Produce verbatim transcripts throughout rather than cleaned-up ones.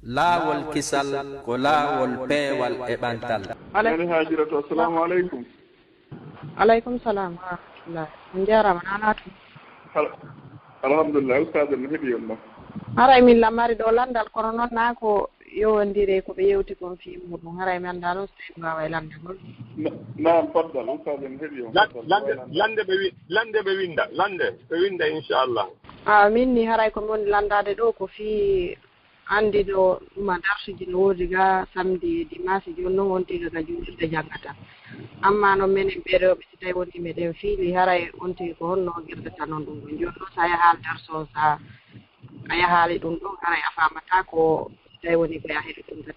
Laawol kisal ko laawol peewal e ɓantal. Nani Hajiratu, assalamu aleykum. Aleykum salam wa rahmatullah. On njaaraama, nanaa tun? Al- Alhamdulillah, ustaade no heɗi on ɗo. Haray min lammari ɗo lanndal, kono noon naa ko yowondiri e ko ɓe yewti kon fii muuɗum. Haray mi anndaa noon so tawii mi waaway lanndagol. Na- Naam, faddal, ustaade no heɗi on. Lan- Faddal, lande waylande. lande ɓe wi- lande ɓe winda lande ɓe winda inchallah. A min ni haray ko mi woni lanndaade ɗo ko fii anndi ɗo ɗuma darsuji no woodi ga samedi e dimanche, jooni noon on tigi ga juulirde janngata. Amma noon menen ɓeeɗo ɓe si tawi woni meɗen fiili haray on tigi ko honno girde tan on ɗum ɗon. Jooni noon so a yahaali darso on, so a yahaali ɗum ɗon haray a faamata ko si tawi woni ko yaheɗo ɗum ka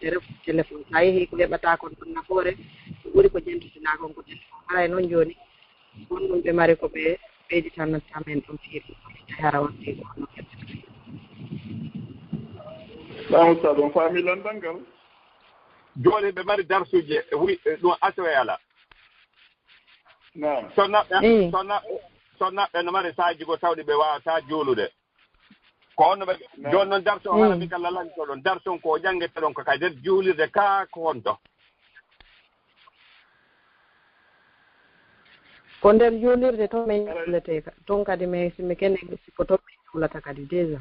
téléphone. Sa yehi ko heɓata kon ɗon nafoore, ko ɓuri ko jentutinaa kon ko téléphone. Haray noon jooni honɗum ɓe mari ko ɓe ɓeyditanta men ɗum fii ɗum, hara on fii ko no ƴettata fii. Naam, ustaad, on faami lanndal ngal? Jooni ɓe mari darsuji wi ɗum asowe ala. Naam. So naɓɓe Mm. so naɓɓe so naɓɓe no mari saaji go tawɗi ɓe waawata juulude. Ko on no ɓe Naam. jooni noon darso on hara Mm. mi kala lanto ɗon darso on ko janngeteɗon ko kay nder juulirde ka ko honto. Ko nder juulirde toon min juuletee ka. Toon kadi mais si mi kene si ko toon min juulata kadi déjà.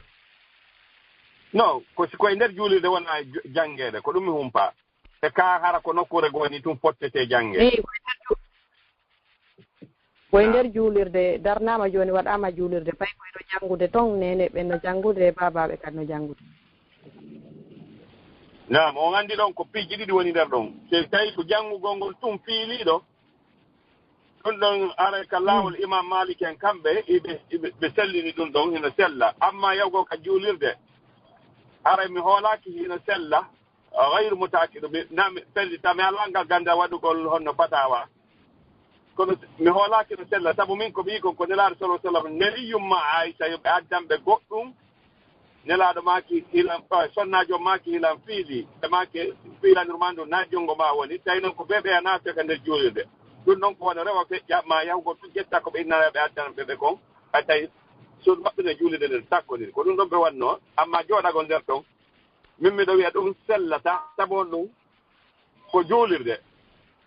Non, ko si koye nder juulirde wona ju- janngeede ko ɗum mi humpa. E ka hara ko nokkuure goo ni tun fottete jannge. Eyi, koye nder ju- koye nder juulirde darnaama jooni waɗaama juulirde pay koye no janngude toon nene ɓe no janngude baabaaɓe kadi no janngude. Naam, on anndi ɗon ko piiji ɗiɗi woni nder ɗon. So tawi ko janngugol ngol tun fiiliiɗo, ɗum ɗon aray ka laawol Imam Malik en kamɓe iɓe iɓe- ɓe sellini ɗum ɗon hino sella. Amma yawgol ka juulirde, aray mi hoolaaki hino sella, gayru mutaakidu, mi- na mi pellita, mi alaa ngal ganndal waɗugol honno fatawa. Kono mi hoolaaki no sella, sabu min ko ɓiyi kon ko Nelaaɗo sallallahu alaihi wasallam neli yumma Aisha yo ɓe addan ɓe goɗɗum. Nelaaɗo maaki hilan, eh, sonnaajo maaki hilan fiili, ɓe maaki fiilanir ma ndu na junngo ma woni, tawi noon ko ɓe ɓe a naatoy ka nder juulirde. Ɗum noon ko wona rewa feƴƴa ma yahugo tun ƴetta ko ɓe innana ɓe addana ɓe ɓe kon, a tawi so maɓɓe no juulirde nden sakkoniri. Ko ɗum ɗon ɓe wannoo, amma jooɗagol nder ton, min miɗo wi'a ɗum sellata, sabu on ɗum ko juulirde.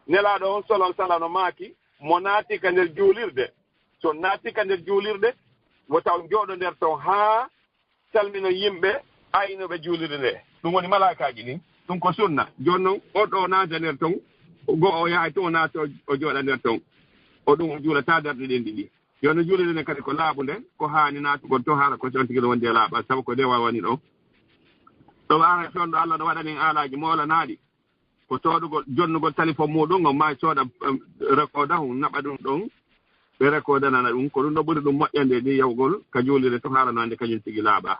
Nelaaɗo on sallallahu alaihi wasallam no maaki, mo naati ka nder juulirde, so naati ka nder juulirde, wota on jooɗo nder ton haa salmino yimɓe aynooɓe juulirde nde. Ɗum woni malaakaaji ɗin. Ɗum ko sunna. Jooni noon, o ɗo naata nder ton, go'o o yahay ton, o naata o o jooɗa nder ton. O ɗum o juulata darɗe ɗen ɗiɗi. Jooni noon, juulirde nden kadi ko laaɓunde, ko haani naatugol ton, hara ko si on tigi no wondi e laaɓal, sabu ko nde wawani ɗon. Ɗo ara ton ɗo Allah no waɗani en aalaaji moolanaaɗi. Ko soodugol, jonnugol téléphone muuɗum, on maayi sooda, em, rekoda, hun naɓa ɗum ɗon, ɓe rekodanana ɗum. Ko ɗum ɗo ɓuri ɗum moƴƴande ni yahugol ka juulirde to, hara no anndi kañum tigi laaɓa.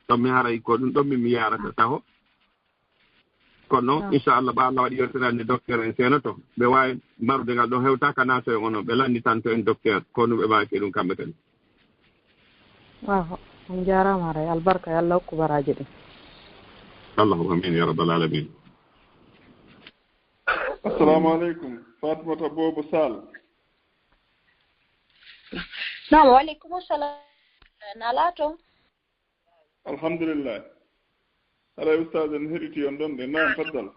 Ɗon mi haray ko ɗum ɗon min mi yarata taho. Kono noon, inchallah, ɓa Allah waɗi yewtere hannde docteur en seenoto. Ɓe waawi marude ngal ɗo hewta ka naato en onon. Ɓe landitanto en docteur, ko no ɓe maaki ɗum kamɓe kadi. Aho, on njaaraama haray. Albarka, yo Allah hokku baraaji ɗin. Allahumma amin ya rabbal alamin. Assalamu aleykum, Fatmata Bobo Sall. Naam, wa aleykum salam. Na laato? Alhamdulillah. Alay ustaz en heɗiti on ɗon de. Naam, faddal.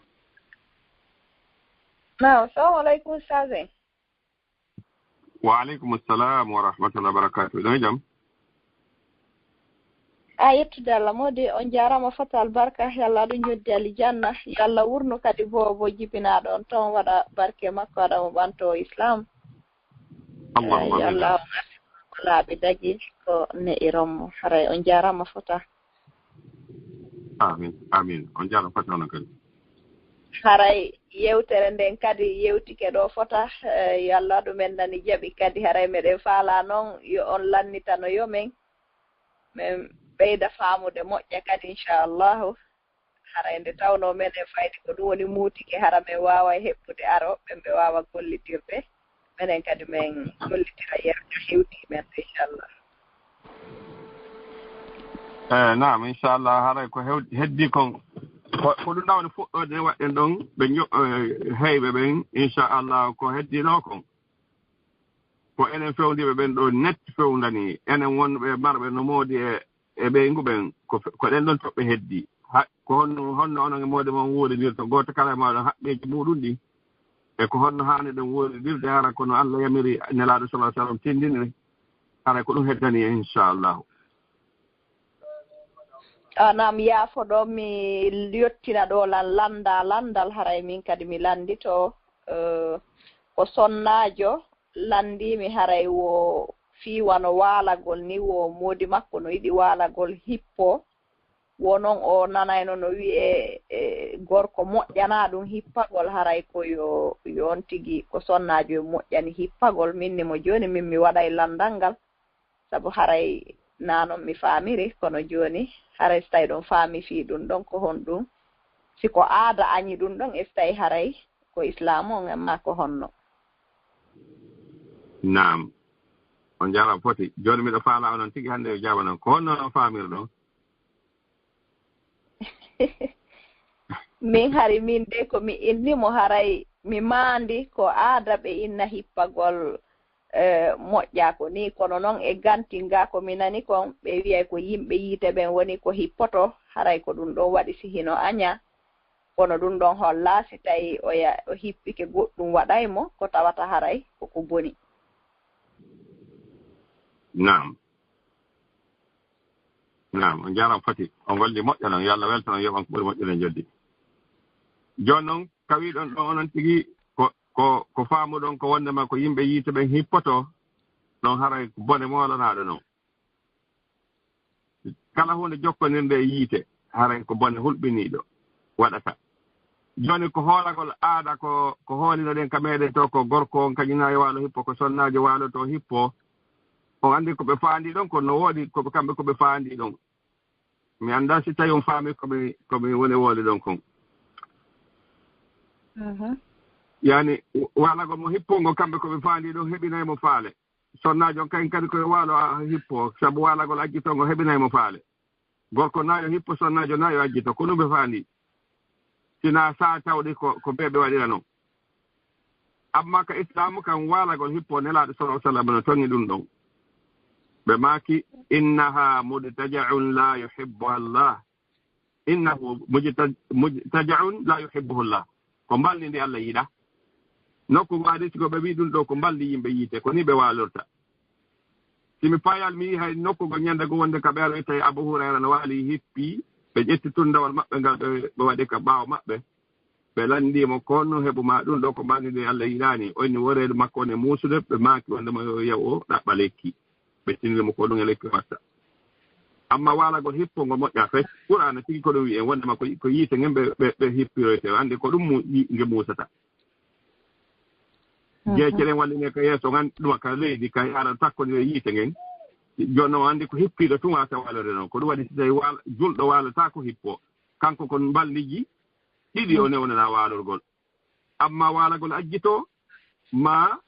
Naam, salamu aleykum ustaz en. Wa aleykum assalam wa rahmatullahi wa barakatuh. Ɗon e jam? A yettude Allah moodi, on njaaraama fota albarka, yo Allah ɗum yoddi alijanna, yo Allah wurnu kadi bo bo jibinaaɗo on toon waɗa barke makko, waɗa mo ɓanto islam. Allahumma Yo amin. Allah ko laaɓi dagi ko ne'iron mo. Haray on njaaraama fota. Amin, amin. On njaaraama fota on kadi. Haray yewtere nden kadi yewtike ɗo fota, eh, yo Allah ɗum en nani jaɓi kadi. Haray meɗen faala noon yo on lannitano yo men, men ɓeyda faamude moƴƴa kadi inchallahu. Haray nde tawnoo menen fayde ko ɗum woni muutike, hara men waaway heɓɓude arooɓe ɓe waawa gollitirde. Menen kadi men gollitira yeru ka hewtii men, inchallah. Eh, naam, inchallah, haray ko hew- heddii kon. Ko ko ɗum ɗawani fuɗɗoode waɗɗen ɗon, ɓe ño- eh, heyɓe ɓen, inchallah, ko heddii ɗo kon. Ko enen fewndiiɓe ɓen ɗo net fewndani, enen wonɓe marɓe no moodi e e ɓeyngu ɓen, ko ko ɗen ɗon toɓɓe heddii. Ha, ko honno, honno onon e moode mon wuurinirto? Gooto kala e mooɗon haqqeeji muuɗum ɗin. E ko honno haani ɗon wuuririrde? Hara kono Allah yamiri Nelaaɗo sallallahu alaihi wasallam tindiniri. Hara ko ɗum heddani en, inchallahu. Anam yaafo ɗo mi yottina ɗo lan lannda lanndal, haray min kadi mi lanndito. Eh, ko sonnaajo lanndii mi, haray wo fii wano waalagol ni, wo moodi makko no yiɗi waalagol hippo. Wo non o nanayno no wi'e, e, gorko moƴƴanaa ɗum hippagol, haray ko yo, yo on tigi ko sonnaajo yo moƴƴani hippagol. Min ni mo jooni, min mi waɗay lanndal ngal, sabu haray naa non mi faamiri, kono jooni haray si tawi ɗon faami fii ɗum ɗon ko honɗum, si ko aada añi ɗum ɗon, e si tawi haray ko islaamu on, amma ko honno? Naam. On jaaraama foti. Jooni miɗo faalaa onon tigi hannde yo jaabanon. Ko honno on faamirɗon? Min hari min de ko mi inni mo, haray mi maandi ko aada ɓe inna hippagol, eh, moƴƴa ko ni, kono noon e gantin ga ko mi nani kon, ɓe wiyay ko yimɓe yiite ɓen woni ko hippoto, haray ko ɗum ɗon waɗi si hino aña, kono ɗum ɗon holla si tawi oya, o hippike goɗɗum waɗay mo, ko tawata haray ko ko boni. Naam. Naam, on jaaraama foti. On golli moƴƴo noon. Yo Allah weltan on, yoɓan ko ɓuri moƴƴude joddi. Jooni noon, kawiɗon ɗon onon tigi ko, ko, ko faamuɗon ko wondema ko yimɓe yiite ɓen hippoto, ɗon haray ko bone moolanaaɗo non. Kala huunde jokkondirnde e yiite, haray ko bone hulɓiniiɗo waɗata. Jooni ko hoolagol aada ko, ko hoolinoɗen ka meɗen to, ko gorko on kañum na e waalo hippo, ko sonnaajo waaloto hippo. On anndi ko ɓe faandi ɗon, kono no woodi ko ɓe, kamɓe ko ɓe faandi ɗon. Mi anndaa si tawi on faami ko mi, ko mi woni wooli ɗon kon. Mhm. Yaani, waalagol mo hippo ngo, kamɓe ko ɓe faandi ɗon, heɓinay mo faale. Sonnaajo on kañum kadi ko yo waalo a, hippo, sabu waalagol ajjito ngo heɓinay mo faale. Gorko na yo hippo, sonnaajo na yo ajjito, ko ɗum ɓe faandi. Sina saa tawɗi ko, ko ɓe ɓe waɗira non. Amma ka islaamu kan, waalagol hippo, Nelaaɗo sallallahu alaihi wasallam no toŋi ɗum ɗon. Ɓe maaki, "Innaha mudtaja'un la yuhibbuha Allah." "Innahu mujta-, mudtaja'un la yuhibbuhu Allah." Ko mbalndi ndi Allah yiɗa. Nokku ngu hadisi ko ɓe wi'i ɗum ɗo ko mbalndi yimɓe yiite, ko ni ɓe waalorta. Si mi paayal mi yi'i hay nokku go ñande go wonde ka ɓe ara tawi Abu Hurayra no waali hippi, ɓe ƴetti tundawal maɓɓe ngal ɓe, ɓe waɗi ka ɓaawo maɓɓe. Ɓe lanndii mo, "Ko honno heɓu ma ɗum ɗo ko mbalndi ndi Allah yiɗaani?" O inni woreedu makko on e muusude, ɓe maaki wonde mo yo yaw o ɗaɓɓa lekki. Ɓe tiniri mo ko ɗum e lekki watta. Amma waalagol hippo ngol moƴƴa fes. Qur'aana tigi ko ɗum wi'i en wonde ma ko, ko yiite ngen ɓe, ɓe, ɓe hippiroyte. Anndi ko ɗum mu-, yi-, nge muusata. Mhm. Jeecere en walline ka yeeso ngan, ɗuma ka leydi, kay ara takkondire yiite ngen. Jooni o anndi ko hippiiɗo tun waasa waalorde non. Ko ɗum waɗi si tawi waal-, julɗo waalata ko hippo. Kanko kon mbalndiji ɗiɗi o newnana waalorgol. Amma waalagol ajjito ma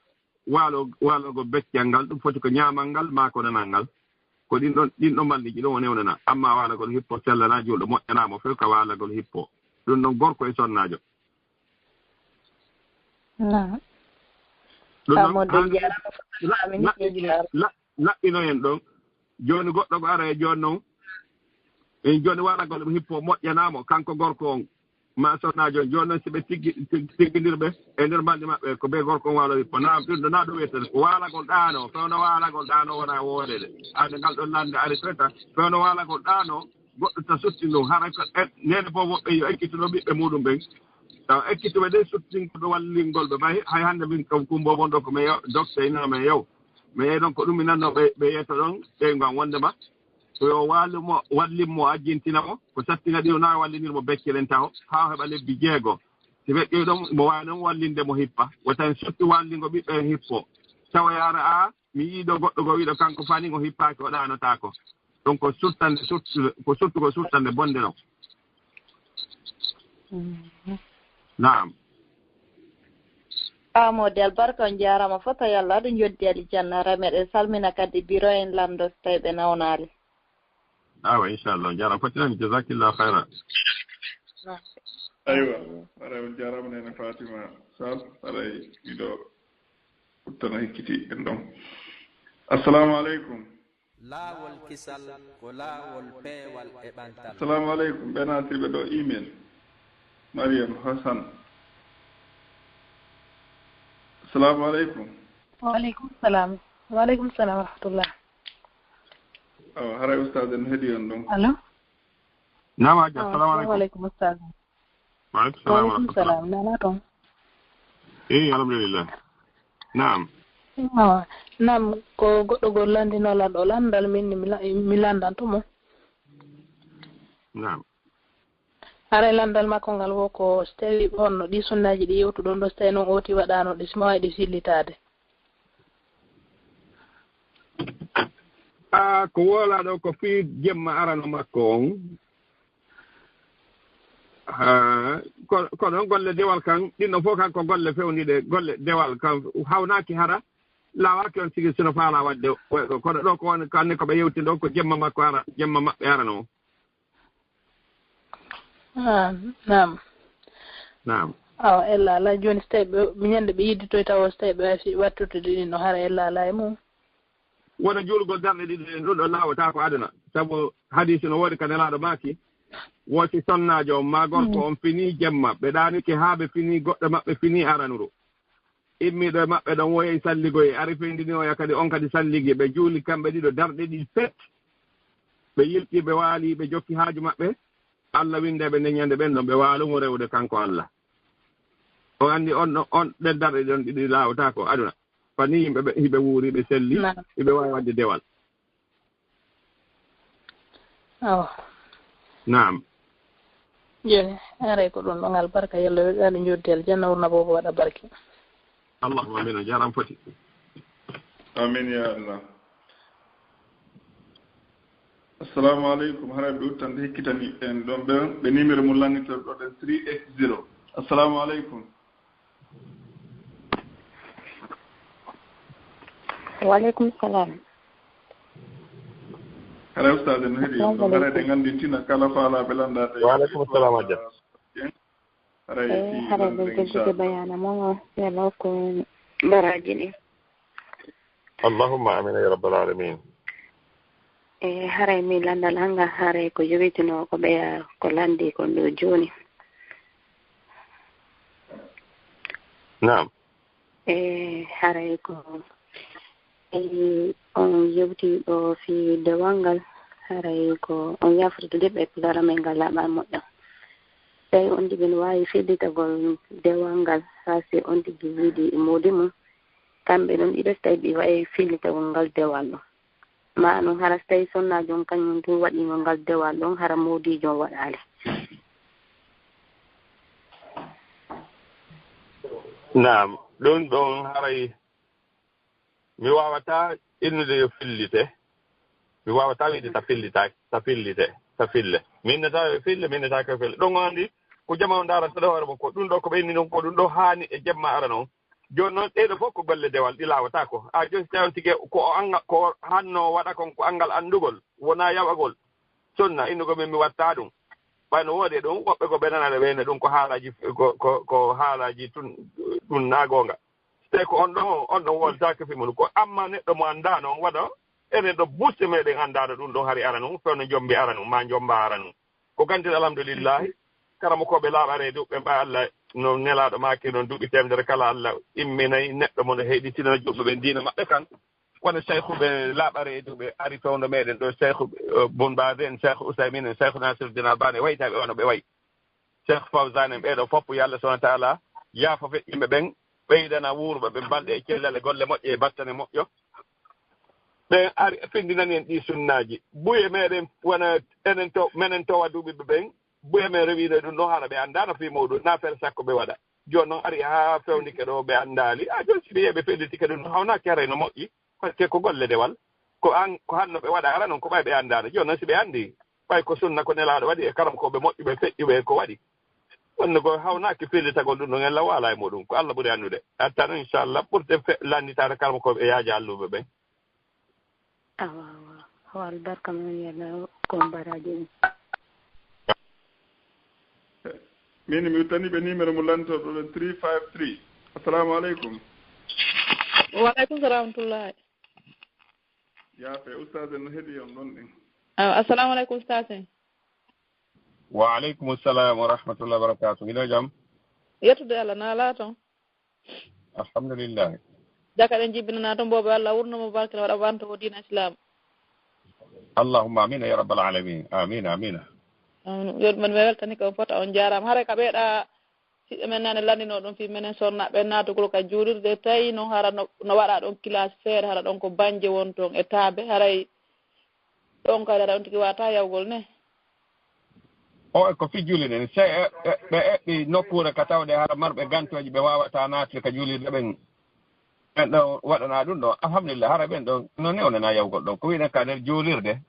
waalo, waalagol beccal ngal, ɗum foti ko ñaamal ngal ma ko nanal ngal. Ko ɗin ɗon, ɗin ɗon mbalndiji ɗon o newnana. Amma waalagol hippo sellana julɗo, moƴƴana mo few ka waalagol hippo. Ɗum ɗon gorko e sonnaajo. Naam. Ɗum ɗon Amadou haani Diarra, la-, la-, la-, laɓɓinoyen ɗon. Jooni goɗɗo ko ara e jooni noon. En jooni waalagol ɗum hippo moƴƴanaama kanko gorko on. Ma sonnaajo on. Jooni noon si ɓe tiggi-, tig-, tiggindirɓe e nder mbalɗi maɓɓe ko bee gorko on waalo hippo. Naam, ɗum ɗo naa ɗum wiyetee ko waalagol ɗaano. Fewno waalagol ɗaano wona woodede. Ande ngal ɗon lannde ari feta. Fewno waalagol ɗaano goɗɗo ta sutti ɗum. Hara ko en, neene fof woɓɓe yo ekkituno ɓiɓɓe muɗum ɓen. Taw ekkituɓe ɗe suttingol ɓe wallingol ɓe. Ɓay hay hannde min kam kumbo mon ɗo ko mi yo-, dokte ina mi yow. Mi yeeyi ɗon ko ɗum mi nanno ɓe, ɓe yeeto ɗon, ɓe ngam wonde ma. Ko yo waalu mo, wallin mo, ajjintina mo. Ko sattina ɗi o na wallinir mo beccelen taho, haa o heɓa lebbi jeego. Si feƴƴoy ɗon, mo waawi ɗon wallinde mo hippa. Wota en suttu wallingo ɓiɓɓe en hippo. Tawa yaara a, mi yii ɗo goɗɗo go wiɗo kanko fani o hippaaki, o ɗaanotaako. Ɗum ko suttande, suttu-, ko suttugo suttande bonde non. Mhm. Naam. Awa model barka on jaarama fota yalla ɗum yoddi aljanna. Hara meɗen salmina kadi biro en lanndo so tawi ɓe nawnaali. Awa inchallah on jaarama foti nan jazakillah khayra. Aywa, haray on jaarama nene Fatima Sall, haray miɗo uttana hikkiti en ɗon. Assalamu aleykum. Laawol kisal ko laawol peewal e ɓantal. Assalamu aleykum, ɓe naatiiɓe ɗo email. Mariam Hassan. Assalamu aleykum. Waaleykum salam. Waaleykum salam wa rahmatullah. Awa, haray ustaad en heɗi on ɗum. Allo? Naam, Hajja, assalamu aleykum. Waaleykum salam. Waaleykum salam wa Waaleykum rahmatullah. salam. Nana toon? Eyi, alhamdulillah. Naam. Awa. Naam, ko goɗɗo gol lanndinoo lanɗo lanndal, min mi la- mi lanndanto mo. Naam. Haray lanndal makko ngal wo ko so tawi honno ɗi sunnaaji ɗi yewtuɗon ɗo, so tawi noon ooti waɗaano ɗi, simo wawi ɗi fillitaade. A ko woolaaɗo ko fii jemma arano makko on. Ah, ko- kono golle dewal kan ɗin ɗo fof kan ko golle fewniɗe, golle dewal kan hawnaaki hara, laawaaki on sigi sino faalaa waɗde. Kono ɗo ko won kanne ko ɓe yewti ɗo ko jemma makko ara, jemma maɓɓe arano. Ah, naam. Naam. Awa, ella alaa jooni so tawi ɓe ñande ɓe yidditoy taw so tawi ɓe wawi wattutude ɗin ɗo hara ella alaa e mum. Wona juulugol darɗe ɗiɗi ɗin ɗum ɗo laawataa ko aduna. Sabu hadiisi no woodi ka Nelaaɗo maaki, woo si sonnaajo on maa gorko on finii jemma, ɓe ɗaanike haa ɓe finii goɗɗo maɓɓe finii aranuru. Immiiɗo e maɓɓe ɗon woyey salligoye, ari feyndinooya kadi on kadi salligi, ɓe juuli kamɓe ɗiɗo darɗe ɗiɗi set. Ɓe yilti, ɓe waali, ɓe jokki haaju maɓɓe. Alla winndi ɓe nden ñande ɓen ɗon ɓe waalumo rewude kanko Alla. O anndi on ɗon, on ɗen darɗe ɗon ɗiɗi laawataa ko aduna. Fani yimɓe ɓe hiɓe wuuri, ɓe selli, hiɓe waawi waɗde dewal. Awa. Naam. Jooni, haray ko ɗum ɗon albarka, yalla weɗɗaade njooddi aljanna, wurna boobo waɗa barke. Allahumma amin, a jaaraama foti. Amin ya Allah. Assalamu aleykum, haray ɓe uttande hekkitani en ɗon ɓe ɓe numéro mum lannitorɗo ɗen three eight zero. Assalamu aleykum. Waaleykum salam. Haray ustaade no heɗi on ɗon, haray ɗe nganndintina kala faalaaɓe lanndaade. Waaleykum salam, Hajja. Haray Eh, haray ɓe joggude bayaana mon o, yo Allah hokku en baraaji ɗin. Allahumma amin ya rabbal alamin. E haray mi lanndal an ngal haray ko yowitinoo ko ɓeya ko lanndii kon ɗoo jooni. Naam. E haray ko e on yewtii ɗoo fii dewal ngal, haray ko on yaafotodira e pulaar amen ngal laaɓaani moƴƴo. Tawi on tigi no waawi fillitagol dewal ngal haa si on tigi yiɗi moodi mum, kamɓe ɗon ɗiɗo si tawi ɓe waawi fillitagol ngal dewal ɗoo. Maa ɗum hara so tawi sonnaajo on kañum tun waɗiino ngal dewal ɗon, hara moodiijo on waɗaali. Naam, ɗum ɗon haray mi waawataa innude yo fillite, mi waawataa wiide ta fillitaaki, ta fillite, ta fille. Mi innataa yo fille, mi innataa ko fille. Ɗum on anndi ko jama on ndaarata ɗo hoore mum, ko ɗum ɗo ko ɓe inni ɗum, ko ɗum ɗo haani e jemma arano on. Jooni noon, ɗee ɗoo fof ko golle dewal, ɗi laawataa ko. A jooni, si tawii on tigi ko o anngal, ko o hanno waɗa kon, ko anngal anndugol, wonaa yaɓagol sunna, innugol min mi waɗtaa ɗum. Ɓay no woodi e ɗum, woɓɓe ko ɓe nanata ɓe ne ɗum ko haalaaji, ko, ko, ko haalaaji tun, ɗum naa goonga. Si tawii ko on ɗon, on ɗon wooltaaki fii mum. Ko amma neɗɗo mo anndaano on waɗa, enen ɗo buuste meɗen anndaano ɗum ɗon hari ara nun, fewno jombi ara nun, maa jomba ara nun. Ko gantel alhamdulillahi, karamokooɓe laaɓa reeduɓe ɓe Allah no Nelaaɗo maaki noon duuɓi teemedere kala Allah imminay neɗɗo mo no heyɗitina juɓɓe ɓen diina maɓɓe kan. Kono Cheikh ɓe laaɓa reeduɓe ari fewndo meɗen ɗo Cheikh, eh, Bun Baz en, Cheikh Usaymin en, Cheikh Nasiruddin Albani, waytaaɓe wano ɓe wayi. Cheikh Fawzan en, ɓee ɗoo fof yo Allah subhanahu wa taala yaafo feƴƴiiɓe ɓen, ɓeydana wuuruɓe ɓen balɗe e cellal e golle moƴƴe e battane moƴƴo. Ɓen ari fenndinani en ɗii sunnaaji. Buye meɗen wona enen to, menen towa duuɓi ɓe ɓen, buye men rewiino ɗum ɗon hara ɓe anndaano fii mawɗum, naa fere sakko ɓe waɗa. Jooni noon ari haa fewndike ɗo ɓe anndaali. A jooni si ɓe yehi ɓe fennditike ɗum ɗon hawnaaki haray no moƴƴi. Parce que ko golle dewal. Ko an, ko hanno ɓe waɗa ara noon ko ɓay ɓe anndaano. Jooni noon si ɓe anndii, ɓay ko sunna ko Nelaaɗo waɗi e karamokooɓe moƴƴuɓe feƴƴuɓe e ko waɗi. Wonno ko hawnaaki fellitagol ɗum ɗon, en law alaa e muɗum. Ko Allah ɓuri anndude. Hatta noon, inchallah, ɓurten fe-, lannditaade karamokooɓe e yaaja alluɓe ɓen. Awa, awa. Awa, albarka men yalla ko baraaji ɗin. Min mi uttani ɓe numéro mo lantorɗo ɗo three five three. Assalamu aleykum. Wa aleykum salam wa rahmatullahi. Yaafe, ustaas en no heɗi on ɗon ɗin. Ah, assalamu aleykum, ustaas en. Wa aleykum salam wa rahmatullahi wa barakatuh. Hiɗo jam? Yettude Allah, na laaton? Alhamdulillah. Jaka ɗen jibbinana toon boobo Allah wurno mo barke waɗa wanto o diina Islam. Allahumma amina ya rabbal alamin. Amina, amina. Amin. Yo ɗum en weltani ko on fota, on jaaraama. Haray ka ɓeeɗa siɗɗo men nane lanndinoo ɗum fii menen sonnaaɓe naatugol ka juulirde, tawi noon hara no, no waɗa ɗon kilaas feere, hara ɗon ko bannje won toon e taabe, haray ɗon kadi hara on tigi waata yawgol ne. O e ko fii juulirde ne, se e, e, ɓe eɓɓi nokkuure ka tawde hara marɓe gantooji ɓe waawata naatde ka juulirde ɓen, ɓen ɗon waɗana ɗum ɗon, alhamdulillah, hara ɓen ɗon no newnana yawgol ɗon. Ko wiɗen ka nder juulirde.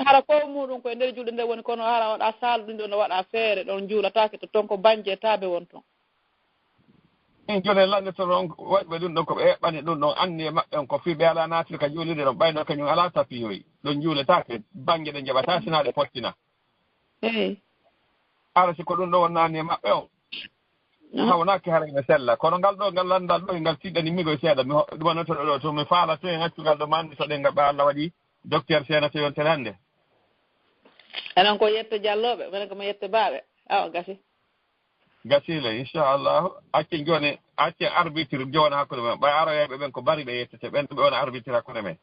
Hara fof muɗum koye nder julde nde woni, kono hara waɗa saalu ɗum ɗo no waɗa feere, ɗon juulataake to, ton ko bannje e taabe won ton. Min jooni e lanndito ɗon waɗɓe ɗum ɗon ko ɓe eɓɓani ɗum ɗon anniye maɓɓe on, ko fii ɓe alaa naatiri ka juulirde ɗon, ɓayno kañum alaa tapiyoyi, ɗon juuletaake, bannge ɗe njaɓataa sinaa ɗe pottina. Eey. Hara si ko ɗum ɗon wonnaa anniye maɓɓe on, hawnaaki hara ina sella. Kono ngal ɗo, ngal lanndal ɗo, ngal tiɗɗani mi koye seeɗa. Mi ho-, ɗum wonnoto ɗo, to mi faala to en accu ngal ɗo, mandi so ɗen ngal ɓe Allah waɗi docteur Seenata yontere hannde. Enen ko yette jallooɓe, minen ko mi yette baaɓe. Awa, gasi. Gasi le, inchallahu. Accen jooni, accen arbitre joona hakkunde men. Ɓay aroyayɓe ɓen ko bari ɓe yettete, ɓen ɓe wona arbitre hakkunde men.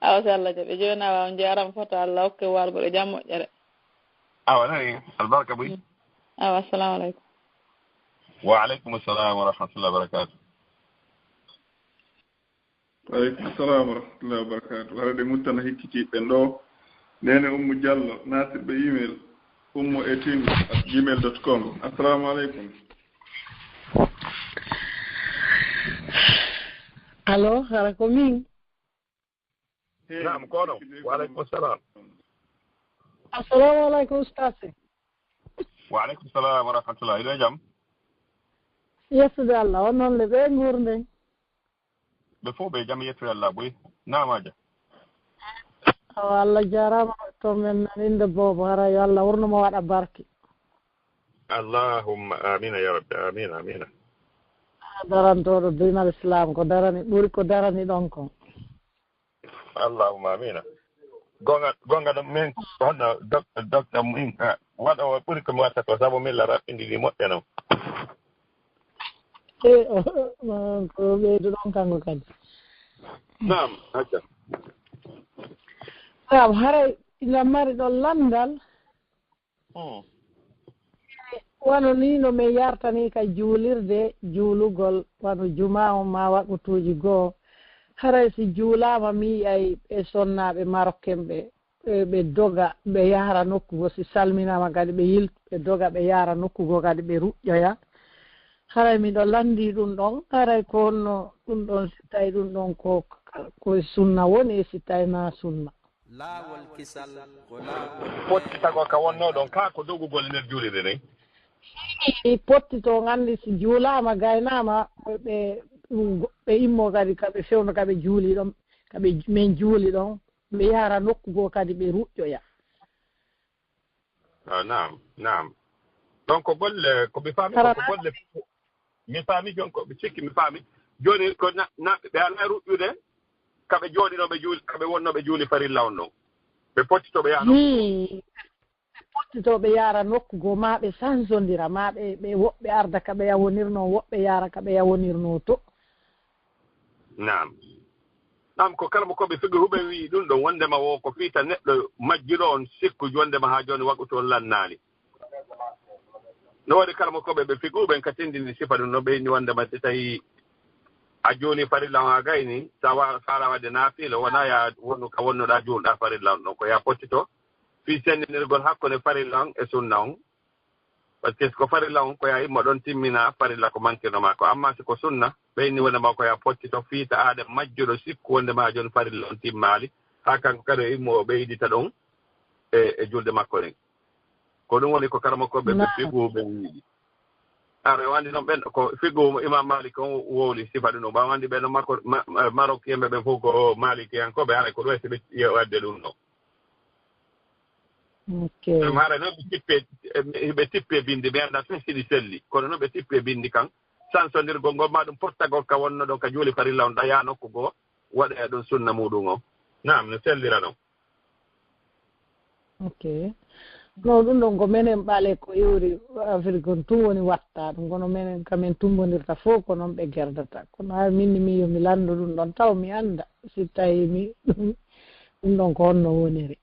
Awa, so Allah jaɓi. Jooni awa, on njaaraama fota, Allah hokke wargo e jam moƴƴere. Awa, nani, albarka buy. Mm. Awa, assalamu aleykum. Wa aleykum assalam wa rahmatullahi wa barakatuh. Wa aleykum salam wa rahmatullahi wa barakatuh. Hara de muttana hikkiti ɓen ɗo. Nene Ummu Diallo, naatirɓe email, ummu eighteen at gmail dot com. Assalamu aleykum. Allo, hara ko min? Hey, naam, kono. Wa aleykum salam. Assalamu aleykum, ustaase. Wa aleykum salam wa rahmatullah. Hiɗo e jam? Yettode Allah, on noon le ɓe nguurnden. Ɓe fof ɓe jam, yettude Allah boy. Naamaaja. Awa, Allah jaaraama, to men nan innde boobo, hara yo Allah wurno mo waɗa barke. Allahumma amina ya rabbi, amina, amina. A darantooɗo diinal Islam, ko darani, ɓuri ko darani ɗon kon. Allahumma amina. Gonga, gonga ɗum min, hono doc-, docteur min, ah, waɗa o ɓuri ko mi watta ko, sabu min la raɓɓindi ɗi moƴƴa non. Eh, o, o, ko ɓeydu ɗon kanko kadi. Naam, hacca. Naam, haray ina mari ɗon lanndal. Hmm. Wano ni no min yartani ka juulirde, juulugol, wano jumaa on maa waqutuuji goo. Haray si juulaama, mi yi'ay ɓe sonnaaɓe Marokken ɓe, ɓe, ɓe doga, ɓe yahra nokku goo, si salminaama kadi ɓe yilta, ɓe doga, ɓe yahra nokku goo kadi ɓe ruƴƴoya. Haray miɗo lanndii ɗum ɗon, haray ko honno ɗum ɗon, si tawi ɗum ɗon ko, ko e sunna woni, e si tawi naa sunna? Laawol kisal ko laawol pottitagol ka wonnoo ɗon, kaa ko dogugol e nder juulirde nden? Pottito, nganndi si juulaama, gaynaama, ɓe, ɓe, ɓe immoo kadi, ka ɓe fewndo, ka ɓe juuli ɗon, ka ɓe, min juuli ɗon, ɓe yahra nokku goo kadi ɓe ruƴƴoya. Ah, naam, naam. Donc, ko golle, ko mi faami ko, ko golle, mi faami jon ko, mi sikki mi faami. Jooni ko na, na, ɓe alaa ruƴƴude, ka ɓe jooɗinoo ɓe juuli, ka ɓe wonnoo ɓe juuli farilla on ɗon. Ɓe pottitoo ɓe yaha nokku goo. Hmm. Ɓe pottitoo ɓe yahra nokku goo, maa ɓe sansondira, maa ɓe, ɓe woɓɓe arda ka ɓe yawonirnoo, woɓɓe yahra ka ɓe yawonirnoo to. Naam. Naam, ko karamokooɓe fiqhu ɓe wi'i ɗum ɗon, wondema wo ko fiita neɗɗo majjuɗo on sikku, wondema haa jooni waqutu on lannaali. No waɗi karamokooɓe ɓe fiqhu ɓen ka tindini sifa ɗum, no ɓe inni wondema si tawi a juuli farilla on haa gayni, sa wa-, faala waɗde naafila, wonaa ya wonu ka wonnoɗaa juulɗaa farilla on ɗon, ko ya pottito fii sendinirgol hakkunde farilla on e sunna on. Parce que ko farilla on, ko ya immo ɗon timmina farilla ko mankino maa ko. Amma si ko sunna, ɓe inni wondema ko ya pottito fii ta aade majjuɗo sikku wondema jooni farilla on timmaali, haa kanko kadi o immo o ɓeydita ɗon e, e julde makko ɗen. Ko ɗum woni ko karamokooɓe ɓe fiqhu ɓe wi'i. Ara, o anndi noon ɓen ko fiqhu mo Imam Malik on wowli sifa ɗum ɗon. Ɓaawo anndi ɓen no makko, ma-, ma-, Maroc yimɓe ɓen fof ko Malikiyankooɓe, haray ko ɗum e si ɓe wadde ɗum ɗon. Ok. Ɗum haray noon ɓe tippe, ɓe tippe binndi, mi anndaa tun si ɗi selli. Kono noon ɓe tippe binndi kan, sansondirgol ngol maa ɗum pottagol ka wonno ɗon ka juuli farilla on ɗaya nokku goo. waɗa e ɗum sunna muɗum o. Naam, no sellira noon. Ok. No ɗum ɗon ko menen ɓale ko iwri Afrik on tun woni watta ɗum, kono menen kamen tummbondirta fof ko noon ɓe gerdata. Kono hay min ni mi yo mi lanndo ɗum ɗon taw mi annda si tawi mi ɗum ɗon ko honno woniri.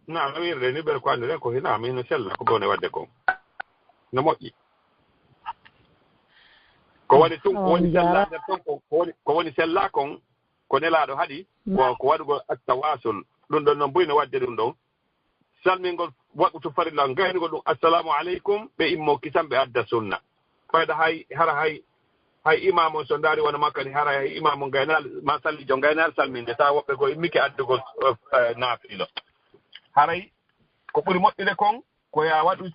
Na no wirde ni ɓer ko annduɗen ko hina min no sella ko bone waɗde kon no moƴƴi. Ko woni tun ko woni sella nder ton ko woni ko woni sella kon ko nelaaɗo haɗi ko ko waɗugol attawasul. Ɗum ɗon noon buy no waɗde ɗum ɗon salmingol waɗutu farilla ngaynugol ɗum assalamu aleykum ɓe immo kisan ɓe adda sunna. Fayda hay hara hay hay imam on so ndaari wano makka ni hara hay imam on gaynaali ma sallijo gaynaali salminde tawa woɓɓe goo immike addugol naafilo. Haray ko ɓuri moƴƴude kon ko ya waɗu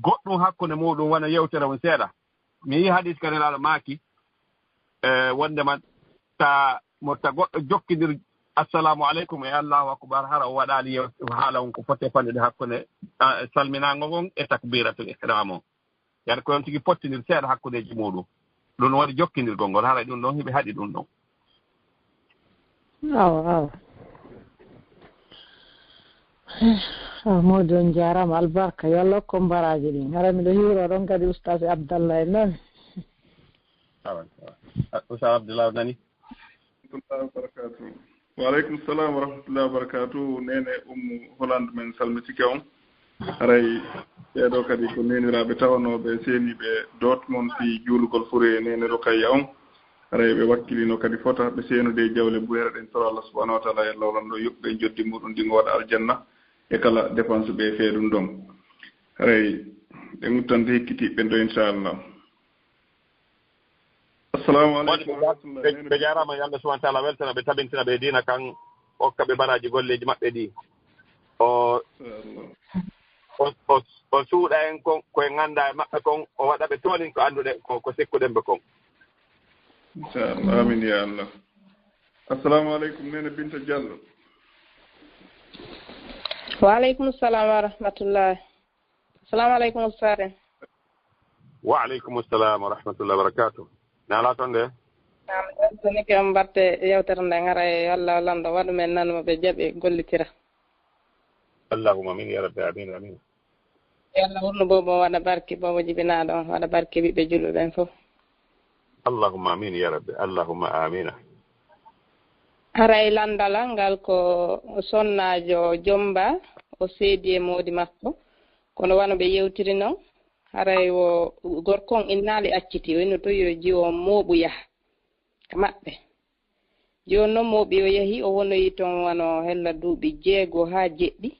goɗɗum hakkunde muɗum wano yewtere on seeɗa. Mi yii hadis ka nelaaɗo maaki e wonde man ta motta goɗɗo jokkindir assalamu aleykum e allahu akbar hara o waɗaali yew haala on ko foti e fanɗude hakkunde salminaango ngon e takbiratul ihram on. Yaani ko yon tigi pottinir seeɗa hakkundeeji muuɗum. Ɗum woni jokkindirgol ngol haray ɗum ɗon hiɓe haɗi ɗum ɗon. Awa awa. Awa moodi on jaaraama albarka yo Allah hokku on baraaji ɗin haray miɗo hiwro ɗon kadi ustaas Abdallah en nani. Awa ustaas Abdallah nani. Warahmatullahi wabarakatuh. Wa aleykum salam wa rahmatullahi wa barakatuh. Nene Ummu Holland men salmitike on. Haray ɓeeɗo kadi ko neniraaɓe tawanooɓe seeniiɓe Dortmund fii juulugol fure e Nene Rukayya on. Haray ɓe wakkilino kadi fota ɓe seenude e jawle buyeere ɗen toro Allah subhanahu wa taala e lawlando yoɓɓe e joddi muɗum ndi ngo waɗa aljanna e kala dépense ɓe e feeɗum ɗon. Haray ɗe guttante hikkitiiɓe ɓen ɗo inchallah. Assalamu aleykum warahmatullahi. Ɓe jaaraama yo Allah subhanahu wa taala weltana ɓe tabintina ɓe diina kan okka ɓe baraaji golleeji maɓɓe ɗi o o suuɗa en kon koye ngannda e maɓɓe kon o waɗa ɓe toonin ko annduɗen ko ko sikkuɗen ɓe kon. Inchallah amin ya Allah. Assalamu aleykum nene Binta Diallo. Wa aleykum salam wa rahmatullahi. Assalamu aleykum ustaade. Wa aleykum salam wa rahmatullahi wa barakatuh. Nala ton de. Ni ke on batte yewtere nde ngara e Allah lanɗo waɗu men nan mo ɓe jaɓi gollitira. Allahumma amin ya rabbi amin amin. Yo Allah wurnu bobo waɗa barki bobo jibinaɗo on waɗa barki ɓiɓɓe julɓe ɓen fof. Allahumma amin ya rabbi allahumma amina. Haray lanndalal ngal ko sonnaajo Jommba o seedi e moodi makko kono wano ɓe yewtiri non haray wo gorko on innaali acciti o inno toyi yo jiwo mooɓu yaha ka maɓɓe. Jooni non mooɓi o yahi o wonoyi ton wano hella duuɓi jeego haa jeɗɗi.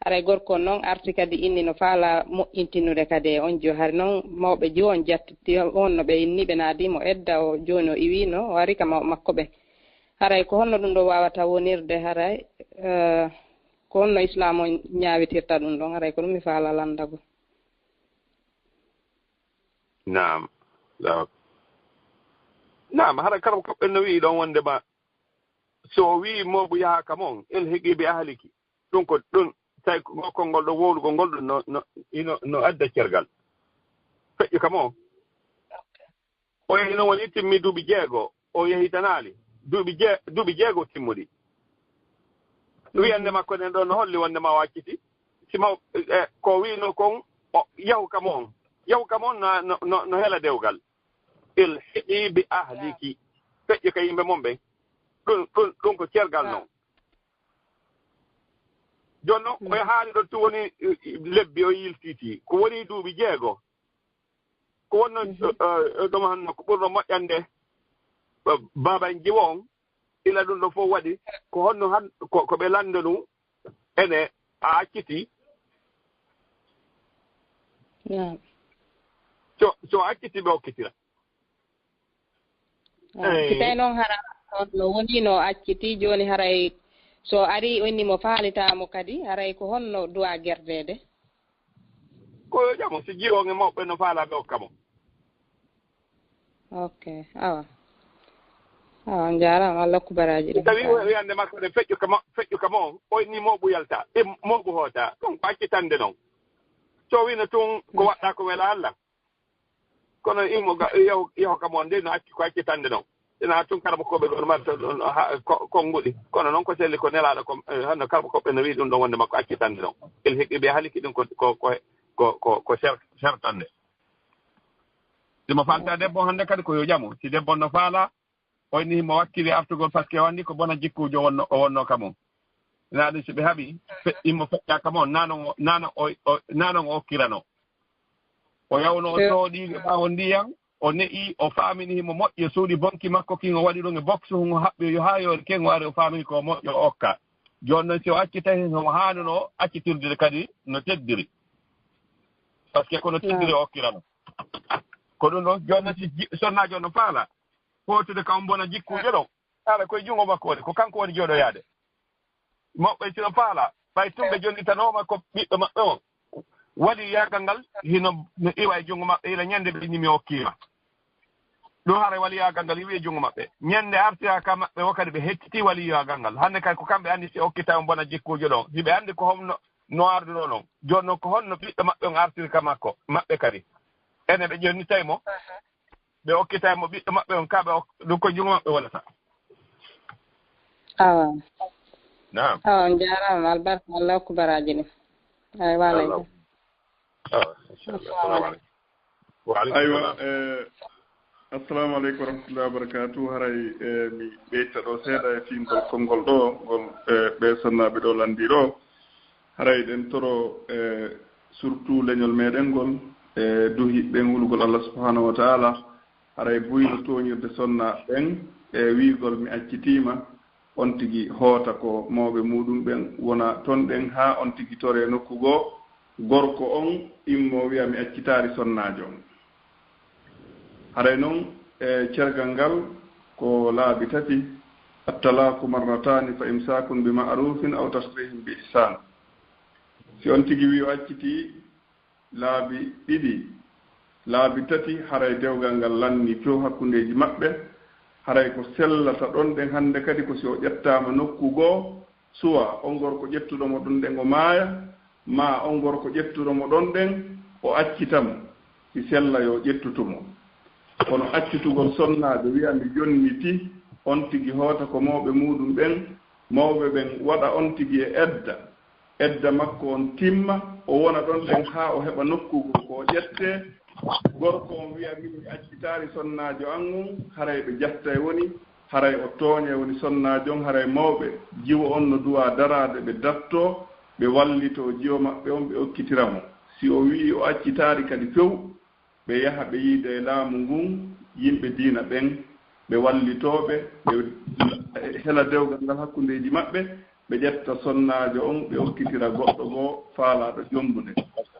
Haray gorko on non arti kadi inni no faalaa moƴƴintinude kadi e on jiwo hari non mawɓe jiwo on jatti on no ɓe inni ɓe naadi mo edda o jooni o iwi no o ari ka mawɓe makko ɓen. Haray ko honno ɗum ɗo waawata wonirde haray ko honno islaam on ñaawitirta ɗum ɗon haray ko ɗum mi faalaa lanndagol. Naam. Naam hara kala ko ɓen no wi'i ɗon wonde ma so o wi'i moobu yaha ka mon ilhiqi bi ahliki. Ɗum ko ɗum tawi ko konngol ɗo wowlugol ngol ɗum no no ino no adda cergal. Feƴƴu ka mo o yehi noon woni timmi duuɓi jeego o yehitanaali duuɓi je duuɓi jeego timmuɗi. Wiyande makko nden ɗo no holli wonde ma o acciti sima e ko wino kon o yahu ka mo on yahu ka mo on no no no hela dewgal. Ilhiqi bi ahliki feƴƴu ka yimɓe mon ɓen. Ɗum ɗum ɗum ko cergal noon. Jooni noon oye haali ɗo tun woni lebbi o yiltiiti ko woni duuɓi jeego. Ko wonno ɗum hanno ko ɓurno moƴƴande baaba en jiwo on ila ɗum ɗo fof waɗi ko honno han ko ɓe lanndo ɗum. Ene a acciti. So so acciti ɓe okkitira. Si tawi noon hara on no woni no acciti jooni haray so ari o inni mo faalitaamo kadi haray ko honno duwa gerdeede? Ko yo jamo si jiwo nge mawɓe no faalaa ɓe okka mo. Ok awa awa on jaaraama Allah okku baraaji ɗi. Tawi wiyande makko ɗe feƴƴu kama feƴƴu kama on o inni mo ɓuyalta e mo ɓu hoota ɗum ko accitande noon. So wino tun ko waɗɗa ko wela Allah. Kono imo yahu yahu kam on nde no acci ko accitande noon. Ina tun karɓo koɓe ɗon marta ɗon ha ko- konnguɗi. Kono noon ko selli ko nelaaɗo ko eh, hannde karɓo koɓe no wi'i ɗum ɗon wonde makko accitande ɗon. Il heɓi ɓe haliki ɗum ko ko ko ko ko ko ser- sertande. Simo falta debbo hannde kadi ko yo ƴamu. Si debbo no faala, o inni himo wakkili artugol parce que o anndi ko bona jikkuujo wonno o wonno ka mum. Ina ɗum si ɓe haɓi fe- immo feƴƴa ka mum nanon o- nanon o o- nanon o okkirano. O yawno o sooɗi ɓaawo ndiyan, o ne'i, o faamini himo moƴƴi, o suuɗi bonki makko kin, o waɗi ɗum e box, himo haɓɓi yo haa yoori ken, o ari o faamini ko moƴƴo o okka. Jooni noon si o accitay himo haanuno accitirde kadi no teddiri. Parce que ko no teddiri o okkirano. Ko ɗum ɗon jooni noon si ji- sonnaajo no faala footude kam bona jikkuujo ɗon, haala koye junngo makko woni, ko kanko woni jooɗoyaade. Mawɓe si no faala, ɓay tun ɓe jonnitanooma ko ɓiɗɗo maɓɓe on. Waliyaagal ngal hino no iwa e junngo maɓɓe ila ñande ɓe ñimi okkiima. Ɗum haray waliyaagal ngal iwi e junngo maɓɓe. Ñande artira ka maɓɓe wo kadi ɓe hettiti waliyaagal ngal. Hannde kay ko kamɓe anndi si okkita on bona jikkuujo ɗon. Hiɓe anndi ko honno no arduno non. Jooni non ko honno ɓiɗɗo maɓɓe on artiri ka makko maɓɓe kadi. Ene ɓe jonnitay mo. Ɓe okkitay mo ɓiɗɗo maɓɓe on ka ɓe ok- ɗum ko junngo maɓɓe wonata. Awa. Naam. Awa on jaaraama albarka Allah okku baraaji ɗin. Ay waalay. Allah. Ah, inchallah. Assalamu alaikum. Wa alaikum aywa salam. Eh, assalamu aleykum wa rahmatullahi wa barakatuh. Haray eh, mi ɓeyta ɗo seeɗa e fingol konngol ɗo ngol eh, ɓe sonnaaɓe ɗo lanndi ɗo. Haray ɗen toro eh, surtout leñol meɗen ngol e duhi ɓen hulugol Allah subhanahu wa taala. Haray buyno tooñirde sonnaaɓe ɓen e wiigol mi accitiima, on tigi hoota ko mawɓe muuɗum ɓen wona ton ɗen haa on tigi toree nokku goo, gorko on immoo wi'a mi accitaali sonnaajo on. Haray non e cergal ngal ko laabi tati, attalaaku marrataani fa imsaakun bi ma'ruufin aw tasriihun bi ihsaan. Si on tigi wi'i o accitii, laabi ɗiɗi, laabi tati, haray dewgal ngal lanni few hakkundeeji maɓɓe, haray ko sellata ɗon ɗen hannde kadi ko si o ƴettaama nokku goo, suwa on gorko ƴettuɗo mo ɗon ɗen o maaya, maa on gorko ƴettuɗo mo ɗon ɗen o accita mo, si sella yo ƴettutu mo. Kono accitugol sonnaajo wi'a mi jonniti, on tigi hoota ko mawɓe muuɗum ɓen, mawɓe ɓen waɗa on tigi e edda, edda makko on timma, o wona ɗon ɗen haa o heɓa nokku goo ko o ƴettee, gorko on wi'a min mi accitaali sonnaajo an on, haray ɓe jattay woni, haray o tooñay woni sonnaajo on, haray mawɓe jiwo on no duwaa daraade ɓe dattoo, ɓe wallitoo jiwo maɓɓe on ɓe okkitira mo. Si o wi'i o accitaali kadi few, ɓe yaha ɓe yiida e laamu ngun yimɓe diina ɓen, ɓe wallitoo ɓe, ɓe hela dewgal ngal hakkundeeji maɓɓe, ɓe ƴetta sonnaajo on ɓe okkitira goɗɗo goo faalaaɗo jommbude.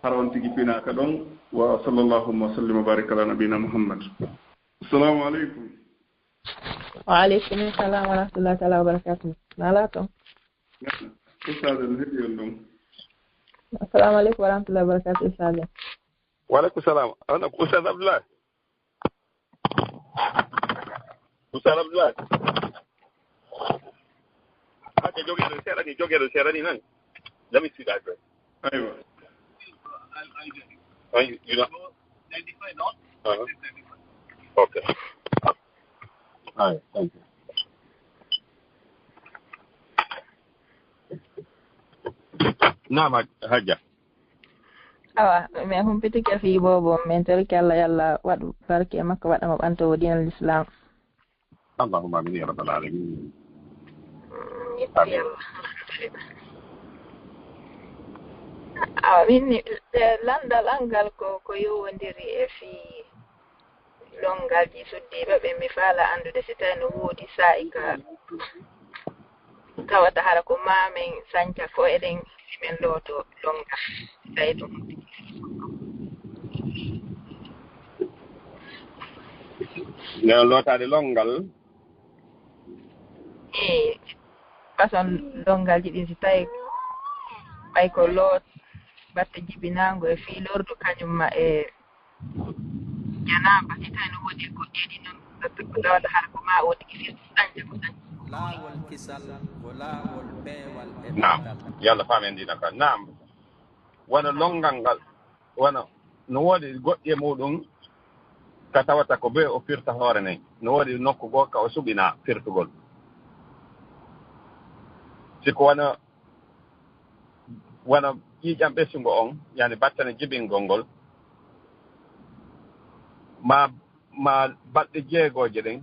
Hara on tigi finaaka ɗon. Wa sallallahu wa sallim wa barik ala nabina Muhammad. Assalamu aleykum. Wa aleykum salam wa rahmatullahi taala wa barakatuh. Nala to. Ustaade no heɗi on ɗon. Assalamu aleykum wa rahmatullahi wa barakatuh, Ustaade. Wa aleykum salam. Ana ko Ustaad Abdoulaye? Ustaad Abdoulaye? Hake jogeɗo seeɗa ni, jogeɗo seeɗa ni nan. Let me see that girl. Aywa. Oh, you, you know? Uh-huh. Okay. All right, thank you. Naam, Haj- Hajja. Awa, min humpitike fii boobo, min torike Allah, yo Allah waɗu barke e makko, waɗa mo ɓanto o diinal Islam. Allahumma amin ya rabbal alamin. Awa, min ni, e, lanndal an ngal ko, ko yowondiri e fii lonngalji suddiiɓe ɓen. Mi faala anndude si tawi no woodi saa'i ka tawata hara ko maa min sanca ko eɗen si min looto lonngal, si tawi ɗum. Nden lootaade lonngal. E façon lonngalji ɗin, si tawi ɓay ko loot batte jibinaango e fii lordu, kañum ma e janaaba, si tawi no woodi e goɗɗeeɗi noon, ko tawata hara ko maa o tigi firti sañde ko sañde. Laawol kisal ko laawol peewal e Naam. batal. Yo Allah faam en diina ka. Naam. Wano lonngal ngal, wano no woodi goɗɗi e muɗum, ka tawata ko bee o firta hoore nden, no woodi nokku goo ka o suɓinaa firtugol. Si ko wano, wano ƴiiƴam ɓesungo on, yani battane jibingol ngol, ma, ma balɗe jeegooje ɗen,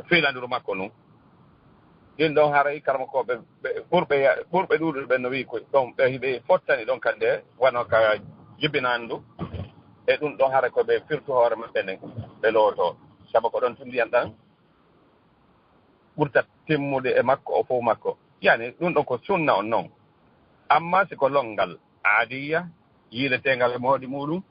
fiilanduru makko nun. Ɗin ɗon haray karamokooɓe ɓe ɓurɓe ya-, ɓurɓe ɗuuɗude ɓen no wi'i ko ɗon ɓe, ɓe fottani ɗon kadi wano ka jibinandu. E ɗum ɗon haray ko ɓe firtu hoore maɓɓe nden, ɓe lootoo. Sabu ko ɗon tun ndiyan ɗan ɓurta timmude e makko, o fow makko. Yani, ɗum ɗon ko sunna on non. Amma si ko lonngal aadiyya, yiileteengal e moodi muuɗum,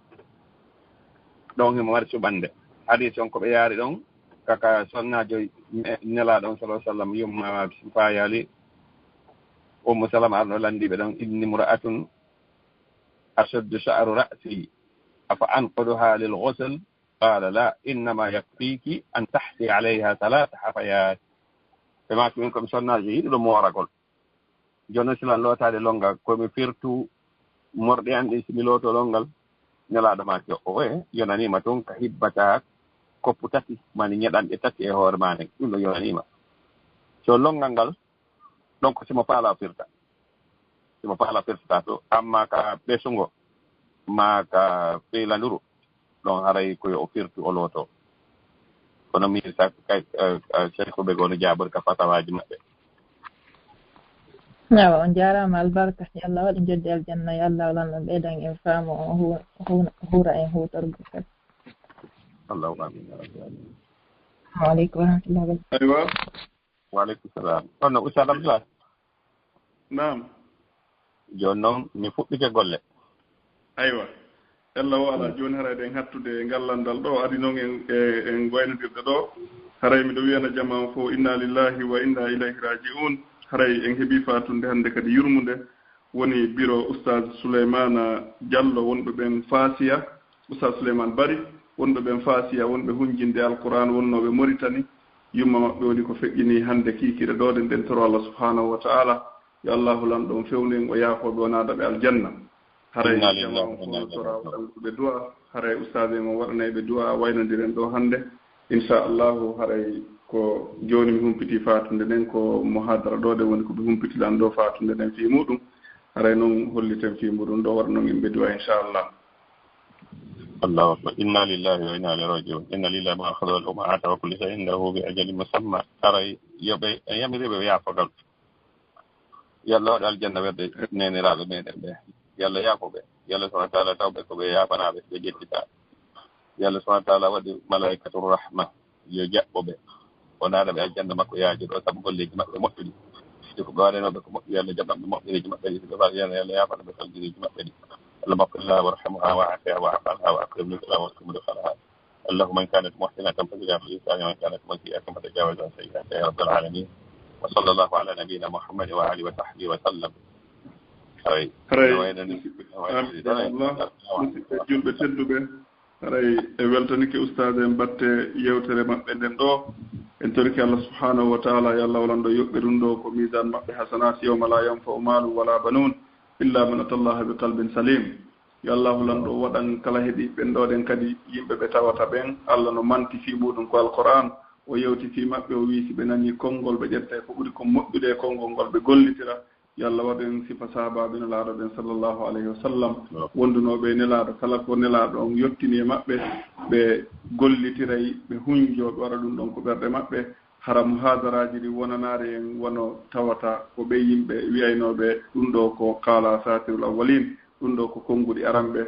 ɗon himo mari suɓannde. Hadiis on ko ɓe yaari ɗon, kaka sonnaajo ne-, Nelaaɗo on, sallallahu alaihi wasallam, yumma faayaali Ummu Salama arno lanndi ɓe ɗon, "Inni mura'atun ashuddu sha'ru ra'si, afa anquduha lil ghusl?" Qala, "La, innama yakfiki an tahsi alayha thalatha hafayat." Ɓe maaki, "Min ko mi sonnaajo yiɗuɗo mooragol. Jooni silan lootaade lonngal, ko mi firtu morɗi an ɗin si mi looto lonngal?" Nelaaɗo maaki, "O, e, yonaniima tun ka hibbata koppu tati, mani ñeɗanɗe tati e hoore maa nden. Ɗum ɗo yonaniima. So lonngal ngal, ɗon ko simo faala firta. Simo faala firtata to, amma ka ɓesungo, ma ka fiilanduru, ɗon haray ko yo o firtu o looto." Kono mi sa-, kay, eh, eh, Cheikh ɓe gono jaabor ka fatawaaji maɓɓe. Awa, on jaaraama albarka. Yo Allah waɗ en joddi aljanna. Yo Allah walan ɗum ɓeydan en faamu, o hu-, hu-, huura en huutorgol kadi. Allahumma amin, ya rabbal alamin. Assalamu aleykum wa rahmatullahi wa barakatuh. Aywa. Wa aleykum salam. Kono Oustaz Abdoulaye? Naam. Jooni noon, mi fuɗɗike golle. Aywa. Ella o alaa, jooni haray ɗen hattude e ngal lanndal ɗo, adi noon en, e, en waynodirde ɗo. Haray miɗo wiyana jamaa on fof, "Inna lillahi wa inna ilayhi raji'un." Haray en heɓii faatunde hannde kadi yurmunde. Woni biro Oustaz Souleymana Diallo, wonɓe ɓen Faasiya. Oustaz Souleymane Bari, wonɓe ɓen Faasiya, wonɓe hunjinde Alqur'aan, wonnooɓe Moritani. Yumma maɓɓe woni ko feƴƴini hannde kiikiiɗe ɗo, ɗen, ɗen toro Allah subhanahu wa ta'ala, yo Allahu lanɗo on fewnu en, o yaafoo ɓe, o naada ɓe aljanna. Haray inna lillahi jamaa on wa inna fof no ilaihi toraa raji'un. Waɗanɓe du'a, haray ustaaz en on waɗanay ɓe du'a, waynondiren ɗo hannde. Inchallahu, haray ko jooni mi humpitii faatunde nden, ko muhadara ɗo ɗen woni ko ɓe humpiti lan ɗo faatunde nden fii muɗum. Haray non holliten fii muɗum ɗo, waɗa non en ɓe du'a, inchallah. Allahu akbar. Inna lillahi wa inna ilaihi raji'un. Inna lillahi ma akhadha wa lahu ma ata wa kullu shay'in indahu bi ajalin musamma. Haray yo ɓe, en yamiriɓe ɓe yaafo kam. Yo Allah waɗu aljanna werde neeniraaɓe meɗen ɓe. Yo Allah yaafo ɓe. Yo Allah subhanahu wa ta'ala taw ɓe ko ɓe yaafanaaɓe, ɓe ƴettitaa. Yo Allah subhanahu wa ta'ala waɗu malaa'ikatu rahma yo jaɓɓo ɓe. O naada ɓe aljanna makko yaajuɗo sabu golleeji maɓɓe moƴƴuɗi. Si ko ɓe waɗanooɓe ko moƴƴi, yo Allah jaɓan ɓe moƴƴereeji maɓɓe ɗi. Si ɓe faati, yo Allah yaafana ɓe kalgireeji maɓɓe ɗi. اللهم اغفر لها وارحمها وعافها واعف عنها وأكرم نزلها وأكرم مدخلها. اللهم إن كانت محسنة فزدها في إحسانها، وإن كانت مسيئة فتجاوز عن سيئاتها يا رب العالمين. وصلى الله على نبينا محمد وآله وصحبه وسلم. Haray. Haray. No wayno ni. Amin. Musidɓe julɓe tedduɓe, haray en weltanike ustaaz en batte yewtere maɓɓe nden ɗo. En torike Allah subhanahu wa ta'ala, yo Allah walan ɗo yoɓɓe ɗum ɗo ko miisaan maɓɓe hasanat, yawma la yanfa'u malun wala banun illa man atallaha bi qalbin salim. Yo Allahu lanɗo waɗan kala heɗiiɓe ɓen ɗo ɗen kadi yimɓe ɓe tawata ɓen Allah no manti fii muɗum ko Alqur'aan. O yewti fii maɓɓe, o wi'i si ɓe nanii konngol ɓe ƴettay ko ɓuri kon moƴƴude e konngol ngol ɓe gollitira. Yo Allah waɗu en sifa sahaabaaɓe Nelaaɗo ɓen sallallahu alayhi wa sallam, wondunooɓe e Nelaaɗo kala ko Nelaaɗo on yottini e maɓɓe, ɓe gollitiray, ɓe hunjoo, ɓe waɗa ɗum ɗon ko ɓerɗe maɓɓe. Hara muhaadaraaji ɗin wonanaali en wano tawata ko ɓee yimɓe wi'aynooɓe ɗum ɗoo ko qaala asaatirul awwaliin, ɗum ɗoo ko konnguɗi aranɓe.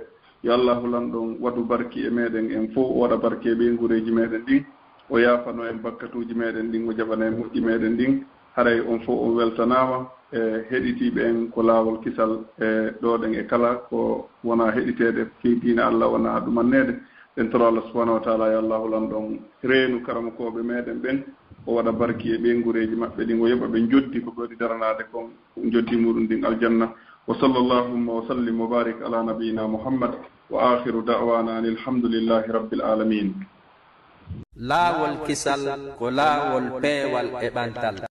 Yo Allaahu lanɗo on waɗu barki e meɗen en fow, o waɗa barki e ɓeynguureeji meɗen ɗin, o yaafano en bakkatuuji meɗen ɗin, o jaɓana en moƴƴi meɗen ɗin. Haray on fow on weltanaama e heɗitiiɓe en ko laawol kisal e ɗoo ɗen e kala ko wonaa heɗiteede fii diina Alla wonaa ɗumanneede. En toro Allah subhanahu wa ta'ala, yo Allahu lanɗo on reenu karamokooɓe meɗen ɓen, o waɗa barki e ɓeynguureeji maɓɓe ɗin, o yoɓa ɓe njoddi ko ɓe waɗi daranaade kon, njoddi muɗum ɗin aljanna. Wa sallallahu wa sallim wa barik ala nabiyyina Muhammad, wa akhiru da'wana anil hamdulillahi rabbil alamin. Laawol kisal ko laawol peewal e ɓantal.